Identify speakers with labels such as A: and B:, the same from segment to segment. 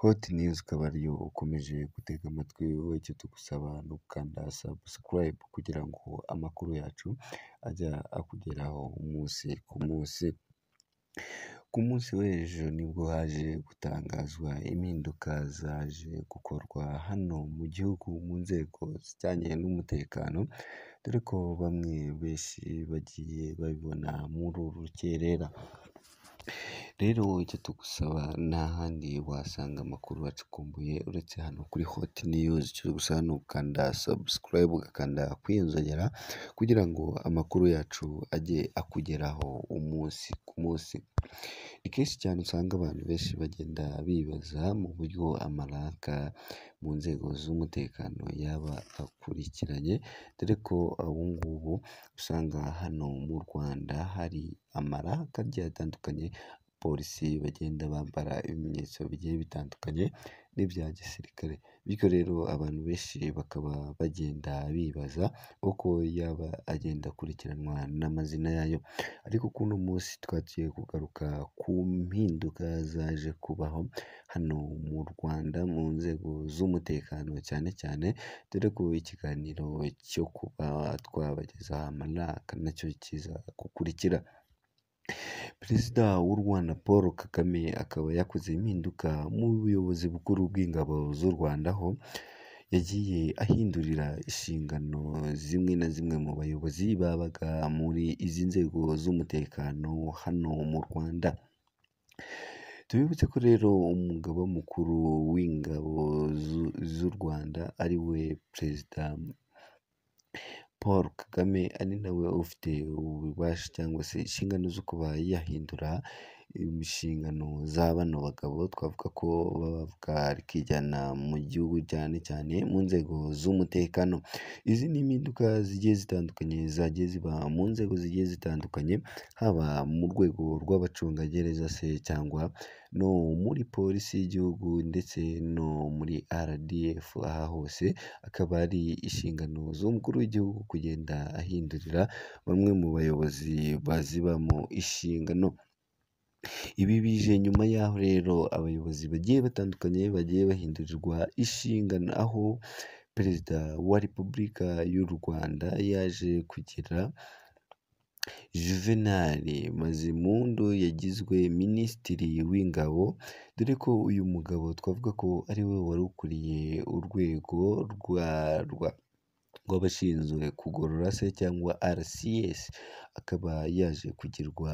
A: Hot News ikaba ariyo ukomeje gutega amatwi, wowe icyo tugusaba ni ugukanda subscribe kugira ngo amakuru yacu ajya akugeraho umunsi ku munsi. Ku munsi w'ejo nibwo haje gutangazwa impinduka zaje gukorwa hano mu gihugu mu nzego zijyanye n'umutekano, dore ko bamwe benshi bagiye babibona muri uru rukerera. Rero icyo tugusaba nta handi wasanga amakuru acukumbuye uretse hano kuri Hot News, icyo tugusaba ni ugukanda subscribe, ugakanda kwiyongera kugira ngo amakuru yacu ajye akugeraho umunsi ku munsi. Ni kenshi cyane usanga abantu benshi bagenda bibaza mu buryo amaraka mu nzego z'umutekano yaba akurikiranye, dore ko ubu ngubu usanga hano mu Rwanda hari amaraka agiye atandukanye, polisi bagenda bambara ibimenyetso bigiye bitandukanye n'ibya gisirikare, bityo rero abantu benshi bakaba bagenda bibaza uko yaba agenda akurikiranwa n'amazina yayo, ariko kuri uno munsi twagiye kugaruka ku mpinduka zaje kubaho hano mu Rwanda mu nzego z'umutekano cyane cyane, dore ko ikiganiro cyo kuba twabagezaho amaraka nacyo kiza gukurikira. Perezida w'u Rwanda Paul Kagame akaba yakoze impinduka mu buyobozi bukuru bw'ingabo z'u Rwanda, aho yagiye ahindurira inshingano zimwe na zimwe mu bayobozi babaga muri izi nzego z'umutekano hano mu Rwanda. Tubibutse ko rero umugaba mukuru w'ingabo z'u Rwanda ari we Perezida Paul Kagame, ari nawe ufite ububasha cyangwa se inshingano zo kuba yahindura inshingano za bano bagabo, twavuga ko baba bavuga rikijyana mu gihugu cyane cyane mu nzego z'umutekano. Izi ni impinduka zigiye zitandukanye zagiye ziba mu nzego zigiye zitandukanye, haba mu rwego rw'abacungagereza se cyangwa no muri polisi y'igihugu ndetse no muri RDF, aha hose akaba ari inshingano z'umukuru w'igihugu kugenda ahindurira bamwe mu bayobozi bazibamo inshingano. Ibi bije nyuma y'aho rero abayobozi bagiye batandukanye bagiye bahindurirwa inshingano, aho Perezida wa Repubulika y'u Rwanda yaje kugira Juvenal Mazimpunda yagizwe Minisitiri w'Ingabo, dore ko uyu mugabo twavuga ko ari we wari ukuriye urwego rw'abashinzwe kugorora se cyangwa RCS, akaba yaje kugirwa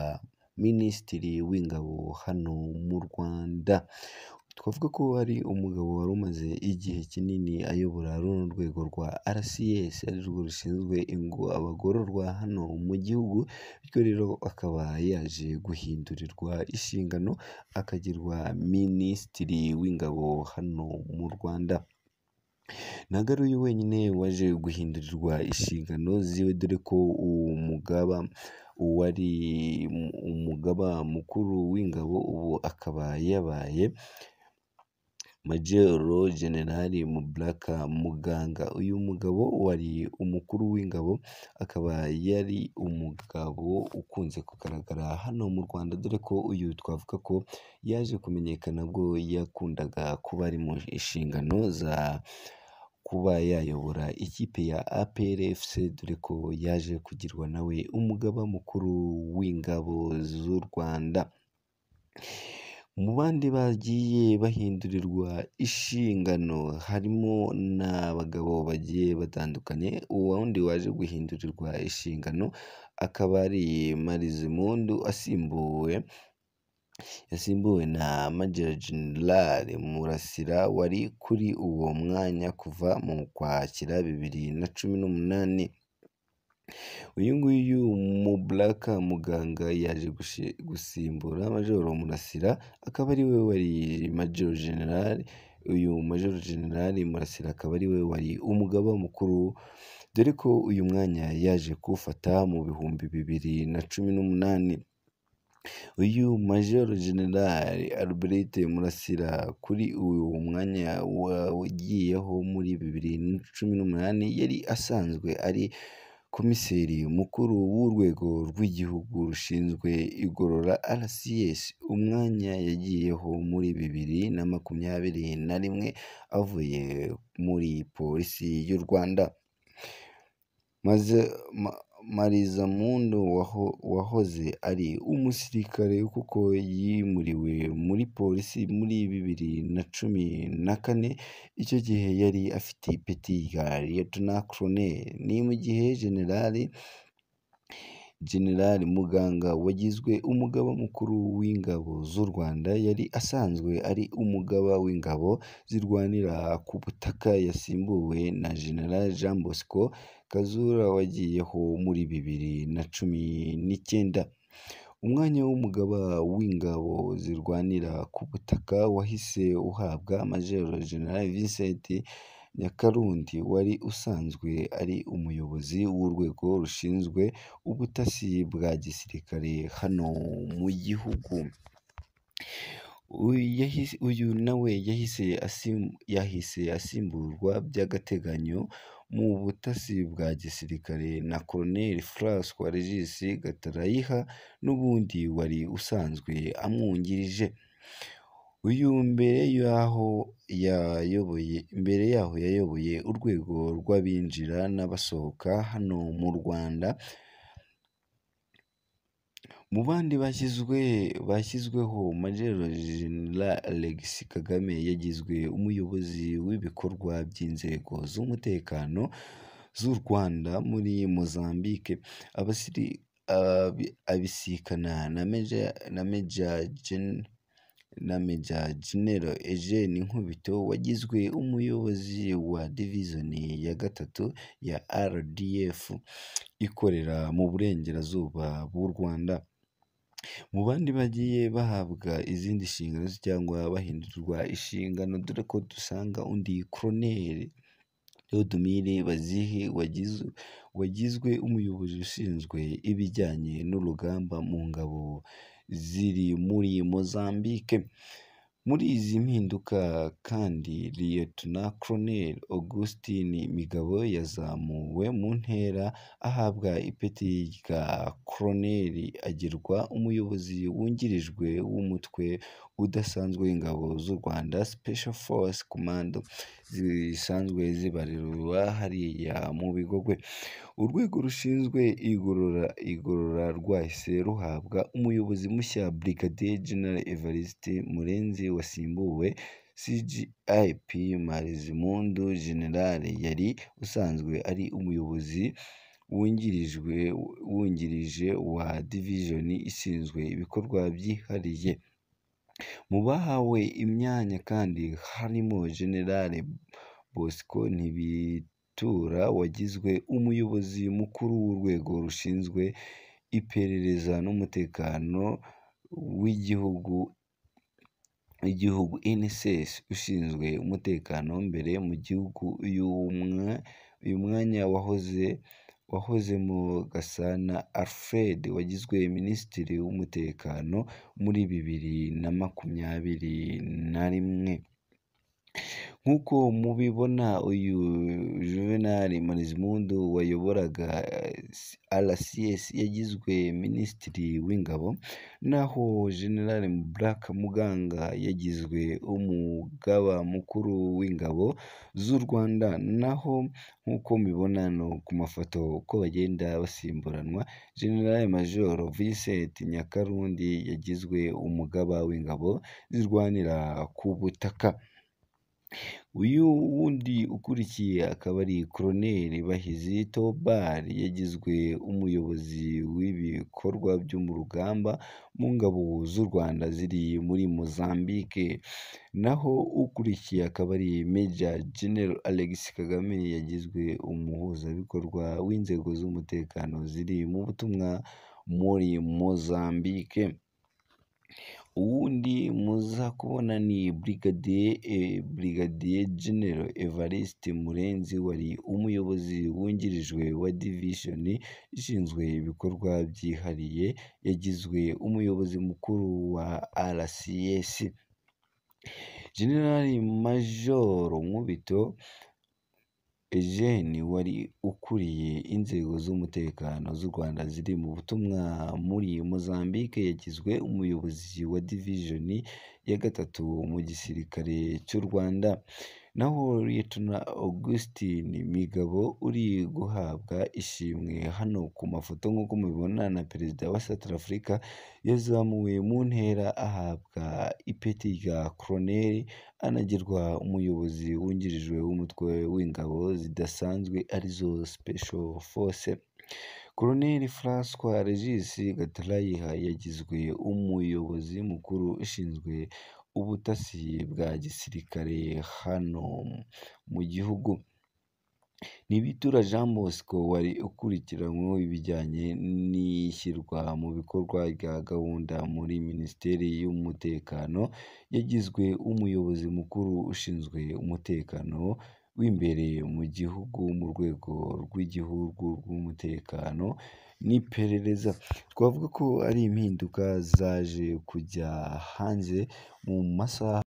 A: Minisitiri w'Ingabo hano mu Rwanda. Twavuga ko ari umugabo wari umaze igihe kinini ayobora runo rwego rwa RCS, ari rwo rushinzwe abagororwa hano mu gihugu, bityo rero akaba yaje guhindurirwa inshingano akagirwa Minisitiri w'Ingabo hano mu Rwanda. Ntabwo ari uyu wenyine waje guhindurirwa inshingano ziwe, dore ko umugaba wari umugaba mukuru w'ingabo ubu akaba yabaye Majoro Jenerali Mubaraka Muganga. Uyu mugabo wari umukuru w'ingabo akaba yari umugabo ukunze kugaragara hano mu Rwanda, dore ko uyu twavuga ko yaje kumenyekana ubwo yakundaga kuba ari mu nshingano za kuba yayobora ikipe ya APR FC, dore ko yaje kugirwa nawe umugaba mukuru w'ingabo z'u Rwanda. Mu bandi bagiye bahindurirwa inshingano harimo n'abagabo bagiye batandukanye, uwundi waje guhindurirwa inshingano akaba ari Marizimpundu yasimbuwe na Major General Murasira wari kuri uwo mwanya kuva mu Kwakira 2018. Uyu nguyu Mubaraka Muganga yaje gusimbura Major Murasira, akaba ari we wari Major General. Uyu Major General Murasira akaba ari we wari umugaba mukuru, dore ko uyu mwanya yaje kuwufata mu 2018. Uyu Major General Albert Murasira kuri uyu mwanya wagiyeho muri 2018 yari asanzwe ari Komiseri mukuru w'urwego rw'igihugu rushinzwe igorora RCS, umwanya yagiyeho muri 2021 avuye muri polisi y'u Rwanda. Marizamunda wahoze ari umusirikare kuko yimuriwe muri polisi muri 2014, icyo gihe yari afite ipeti rya Lieutenant Colonel. Ni mu gihe General Muganga wagizwe umugaba mukuru w'ingabo z'u Rwanda yari asanzwe ari umugaba w'ingabo zirwanira ku butaka, yasimbuwe na General Jean Bosco Kazura wagiyeho muri 2019. Umwanya w'umugaba w'ingabo zirwanira ku butaka wahise uhabwa Major General Vincent Nyakarundi wari usanzwe ari umuyobozi w'urwego rushinzwe ubutasi bwa gisirikare hano mu gihugu. Uyu nawe yahise asimburwa by'agateganyo mu butasi bwa gisirikare na Colonel François Regis Gatarayiha n'ubundi wari usanzwe amwungirije. Uyu mbere yaho yayoboye urwego rw'abinjira n'abasohoka hano mu Rwanda. Mu bandi bashyizweho, Major General Alex Kagame yagizwe umuyobozi w'ibikorwa by'inzego z'umutekano z'u Rwanda muri Mozambique, abisikana na Major General Eugene Nkubito wagizwe umuyobozi wa Division ya gatatu ya RDF ikorera mu burengerazuba bw'u Rwanda. Mu bandi bagiye bahabwa izindi nshingano cyangwa bahindurirwa inshingano, dore ko dusanga undi Colonel Theodomir Bazihe wagizwe umuyobozi ushinzwe ibijyanye n'urugamba mu ngabo ziri muri Mozambique. Muri izi mpinduka kandi Lieutenant Colonel Augustin Migabo yazamuwe mu ntera ahabwa ipeti rya Colonel, agirwa umuyobozi wungirije w'umutwe udasanzwe w'ingabo z'u Rwanda Special Force Commando zisanzwe zibarirwa hariya mu Bigogwe. Urwego rushinzwe igorora rwahise ruhabwa umuyobozi mushya Brigadier General Evariste Murenzi wasimbuwe CGIP Marizamunda General yari usanzwe ari umuyobozi wungirije wa Division ishinzwe ibikorwa byihariye. Mu bahawe imyanya kandi harimo General Bosco Ntibitura wagizwe umuyobozi mukuru w'urwego rushinzwe iperereza n'umutekano w'igihugu NSS ushinzwe umutekano mbere mu gihugu. Uyu mwanya wahozemo Gasana Alfred wagizwe Minisitiri w'Umutekano muri 2021. Nk'uko mubibona, uyu Juvenal Marizamunda wayoboraga RCS yagizwe Minisitiri w'Ingabo, naho General Black Muganga yagizwe umugaba mukuru w'ingabo z'u Rwanda. Naho nk'uko mubibona no ku mafoto uko bagenda basimburanwa, General Major Vincent Nyakarundi yagizwe umugaba w'ingabo zirwanira ku butaka. Uyu wundi ukurikiye akaba ari Colonel Bahizi Theobald yagizwe umuyobozi w'ibikorwa byo mu rugamba mu ngabo z'u Rwanda ziri muri Mozambique. Naho ukurikiye akaba ari Major General Alex Kagame yagizwe umuhuzabikorwa w'inzego z'umutekano ziri mu butumwa muri Mozambique. Uwundi muza kubona ni Brigadier General Evariste Murenzi wari umuyobozi wungirije wa Division ishinzwe ibikorwa byihariye, yagizwe umuyobozi mukuru wa RCS. General Major Nkubito Eugene wari ukuriye inzego z'umutekano z'u Rwanda ziri mu butumwa muri Mozambique yagizwe umuyobozi wa Division ya gatatu mu gisirikare cy'u Rwanda. Naho Lieutenant Augustin Migabo uri guhabwa ishimwe hano ku mafoto nk'uko mubibona na Perezida wa Centrafrique, yazamuwe mu ntera ahabwa ipeti rya Colonel, anagirwa umuyobozi wungirije w'umutwe w'ingabo zidasanzwe arizo Special Force. Colonel François Regis Gatarayiha yagizwe umuyobozi mukuru ushinzwe ubutasi bwa gisirikare hano mu gihugu. Ntibitura Jean Bosco wari ukurikiranyweho ibijyanye n'ishyirwa mu bikorwa rya gahunda muri Minisiteri y'Umutekano, yagizwe umuyobozi mukuru ushinzwe umutekano w'imbere mu gihugu mu rwego rw'igihugu rw'umutekano n'iperereza. Twavuga ko ari impinduka zaje kujya hanze mu masaha.